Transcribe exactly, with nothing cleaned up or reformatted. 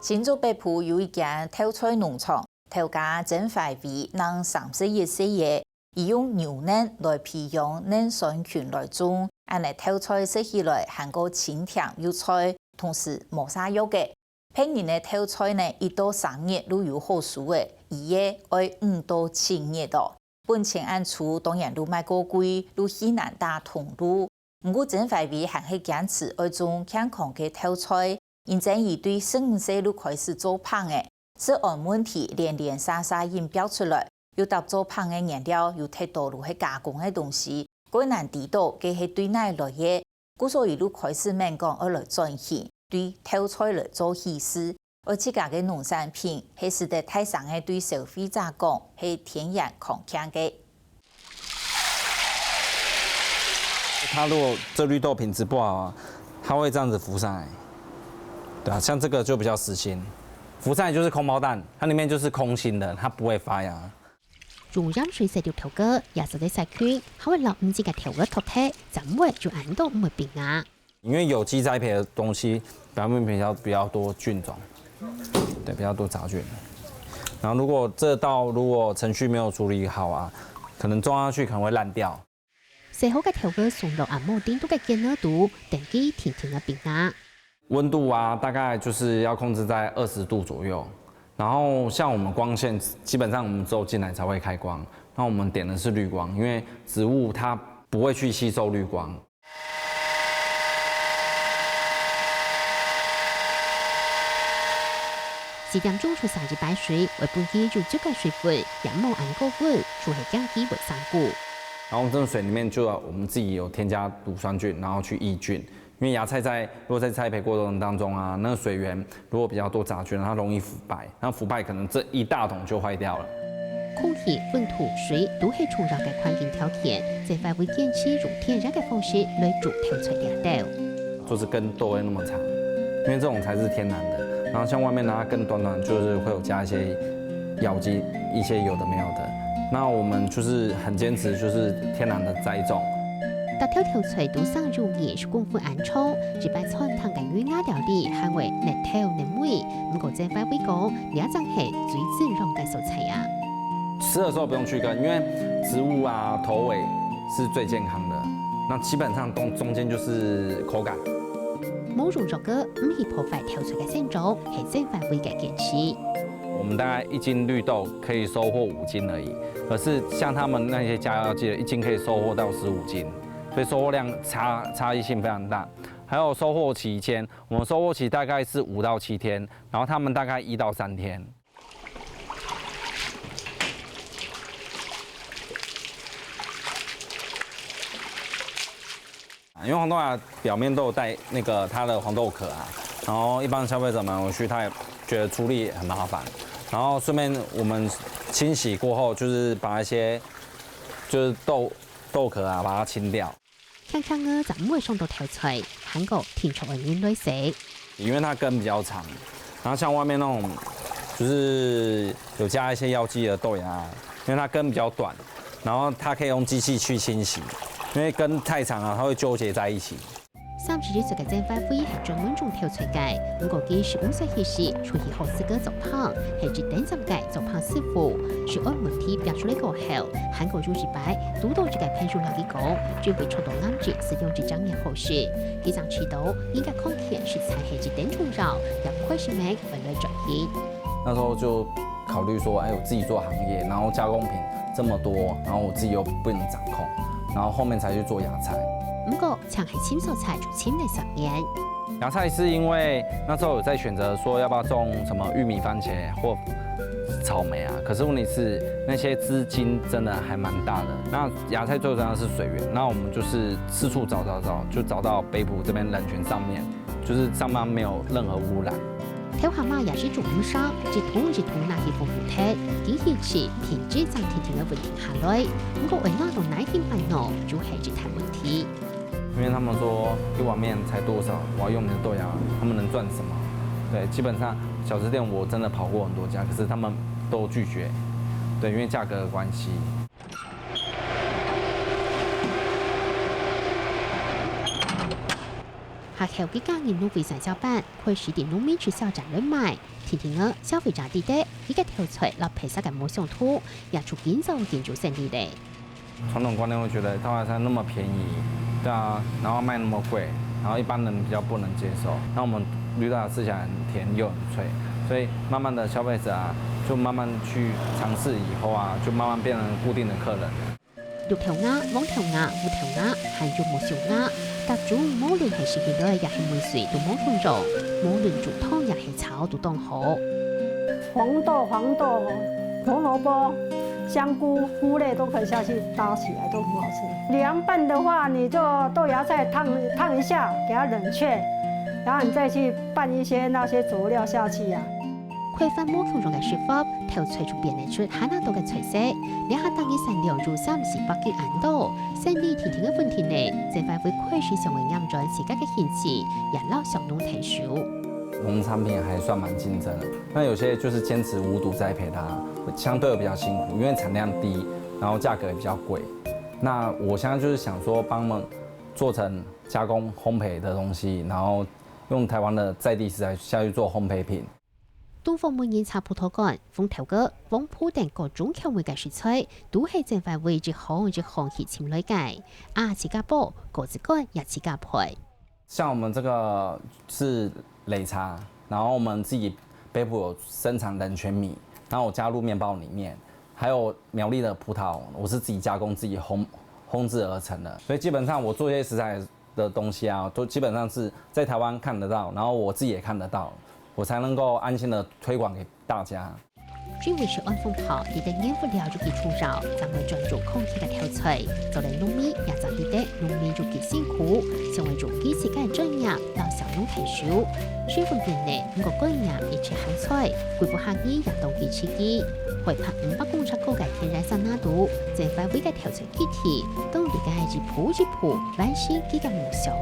新竹北埔有一間豆菜農場，頭家曾懷偉正三十一歲仔，佢用牛奶來培養奶酸菌來種，恁仔豆菜食起來還過清甜又脆，同時無下藥个。別人个豆菜呢，一到三日就有好收个，佢个愛五到七日哦。本錢恁粗，當然就賣過貴，就去難打通路。毋過曾懷偉還係堅持愛種健康个豆菜，因為佢對十五歲就開始做粄仔，食安問題連連續續引爆出來，又搭做粄个原料有忒多就係加工个東西，過難知道該係對哪來个，故所佢就開始愐講愛來轉型，對豆菜來做起事，愛自家个農產品係使得大聲个對消費者講係天然康健个。它如果這綠豆品質不好啊，它會這樣子浮上來，對啊，像這個就比較死心，浮上來就是空包蛋，它裡面就是空心的，它不會發芽。用鹽水洗掉豆角，也做得殺菌，還會摎毋止个豆角脫忒，正會就恁多毋會變啊。因為有機栽培的東西，表面比較比較多菌種，對，比較多雜菌。然後如果這道如果程序沒有處理好啊，可能種下去可能會爛掉。 洗好个豆角送落阿姆叮到个煎鍋肚，等佢定定个冰啊。溫度啊，大概就是要控制在二十度左右。然後像我們光線，基本上我們只有進來才會開光。那我們點的是綠光，因為植物它不會去吸收綠光。 四點鐘就挲一擺水，會分佢有足夠水分，也無恁過溫，就係驚佢會生菇。然後這種水裡面就要我們自己有添加乳酸菌，然後去抑菌。因為芽菜在如果在栽培過程當中啊，那個水源如果比較多雜菌，它容易腐敗，那腐敗可能這一大桶就壞掉了。空氣、溫度、水都係重要个環境條件，正會堅持用天然个方式來種豆菜這兜。就是根都會那麼長，因為這種才是天然的。然後像外面呢，它根短短就是會有加一些藥劑，一些有的沒有的。那我們就是很堅持，就是天然的栽種。 逐條豆菜都生有二十公分恁長，一擺餐廳个魚芽料理還會熝透熝尾，毋過曾懷偉講，這正係最滋養个所在啊。吃的時候不用去根，因為植物啊頭尾是最健康的，那基本上中中間就是口感。無用藥膏，毋去破壞豆菜个生長，係曾懷偉个堅持。我們大概一斤綠豆可以收穫五斤而已，可是像他們那些加藥劑的，一斤可以收穫到十五斤。 所以收穫量差差異性非常大。還有收穫期間，我們收穫期大概是五到七天，然後他們大概一到三天。因為黃豆芽表面都有帶那個它的黃豆殼啊，然後一般消費者買回去，他也覺得處理很麻煩。然後順便我們清洗過後，就是把一些就是豆豆殼啊把它清掉。 輕輕仔就毋會傷到豆菜，還過定著愛人來洗。因為它根比較長，然後像外面那種就是有加一些藥劑的豆芽，因為它根比較短，然後它可以用機器去清洗，因為根太長啊，它會糾結在一起。三十一歲个曾懷偉係專門種豆菜个，毋過佢十五歲起始就去學自家做粄，係一等站个做粄師傅。食安問題爆出來過後，還過有一擺堵到一個朋友摎佢講，準備著到癌症，使用一隻眼好食。佢正知道，人个康健實在係一等重要，也開始愐愛來轉型。那時候就考慮說，哎，我自己做行業，然後加工品這麼多，然後我自己又不能掌控，然後後面才去做芽菜。毋過，淨係尋所在就尋了三年。芽菜是因為那時候有在選擇說要不要種什麼玉米、番茄或草莓啊，可是問題是那些資金真的還蠻大的。那芽菜最重要的是水源，那我們就是四處找找找，就找到北埔這邊冷泉上面，就是上方沒有任何污染。豆芽嘛也係種毋生，一桶一桶拿去放毋忒，經營時品質正定定个穩定下來。毋過愛拿到哪位買呢，就係一大問題。因為他們說一碗麵才多少，我要用你的豆芽，他們能賺什麼？對，基本上小吃店我真的跑過很多家，可是他們都拒絕，對，因為價格的關係。下後幾家人攏會上下班，開始在農民直銷站來賣，定定仔消費者知得，佢个豆菜摎別儕个無相同，也就緊做緊有生理咧。傳統觀念會覺得大白菜那麼便宜，對啊，然後賣那麼貴，然後一般人比較不能接受。那我們綠豆芽吃起來很甜又很脆，所以慢慢的消費者啊，就慢慢去嘗試以後啊，就慢慢變成固定的客人。綠豆芽、黃豆芽、烏豆芽，還有無相芽，逐種無論係食起來也係味緒都無共樣，無論煮湯也係炒都當好。紅豆、黃豆、紅蘿蔔、香菇、菇類都可以下去搭起來，都很好吃。涼拌的話，你就豆芽菜燙燙一下，給它冷卻，然後你再去拌一些那些佐料下去啊。 開發無共樣个食法，豆菜就變得出還較多个菜色。這下逐日產量有三四百斤恁多，生理定定仔穩定咧，正發會開始想愛䀴轉自家个興趣，也摎小農𢯭手。農產品還算蠻競爭的，那有些就是堅持無毒栽培的啊，相對比較辛苦，因為產量低，然後價格也比較貴。那我現在就是想說，幫他們做成加工烘焙的東西，然後用台灣的在地食材下去做烘焙品。 東方美人茶葡萄乾、紅豆乾、黃瓠等各種口味个食材，都係正發會一項一項去尋來个。啊，自家剝，果子乾也自家焙。像我們這個是擂茶，然後我們自己北埔有生產冷泉米，然後我加入麵包裡面，還有苗栗的葡萄，我是自己加工自己烘烘製而成的，所以基本上我做一些食材 的東西啊，都基本上是在台灣看得到，然後我自己也看得到，我才能夠安心的推廣給大家。這位係安豐婆，佢个年歲了就幾重要，正會轉做空氣个豆菜，做了農民也正知得農民有幾辛苦，想愛用佢自家个專業摎小農𢯭手。雖然變咧，毋過觀念一直還在，幾百下人也當佢自己。海拔五百公尺高个天然山林肚，正發會个豆菜 基地，當佢个一步一步完成佢个夢想。